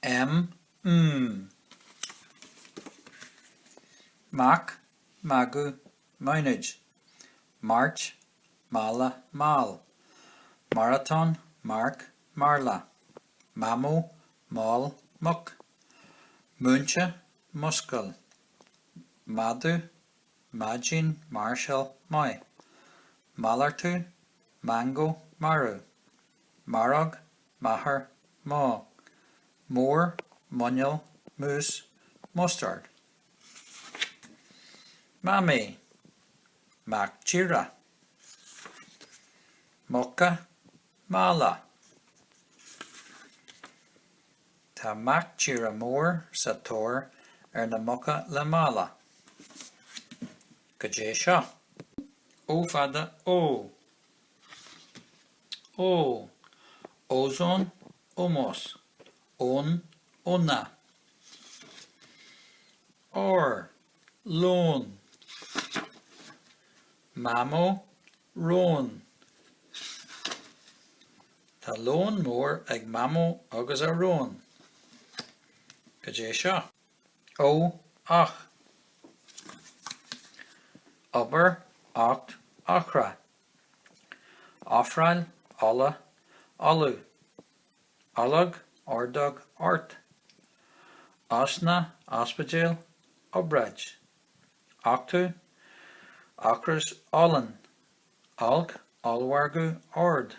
M, mm. Mac, magadh, Maigh Nuad. Mairt, mála, mall. Maratón, marc, marla. Mamó, mol, muc. Múinte, múscail. Madadh, maidin, máirseáil, maith. Malartú, mangó, marú. Maróg, máthair, modh. Mór, muineál, mús, mustard. Mamaí, mac tíre. Muca, mála. Tá mac tíre mór sa tóir ar na muca le mála. Cad é seo? O fada ó. Ó. Ózón, ómós. Ón, óna. Ór, lón. Mamó, rón. Tá lón mór ag Mamó agus a rón. Cad é seo? Ó, ach. Obair, ucht, eochra. Ofráil, ola, ollamh. Ológ, ordóg, ort. Osna, ospidéal, obráid. Uchtú, ocras, olann. Olc, ollmhargadh, ord.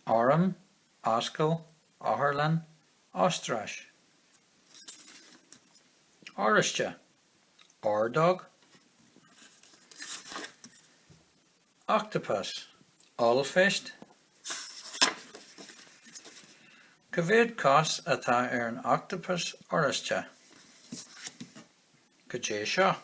Arm, ascaill, otharlann, Ostrais. Oráiste. Ordóg. Ochtapas. Ollphéist. Cá mhéad cos atá ar an ochtapas oráiste? Cad é seo?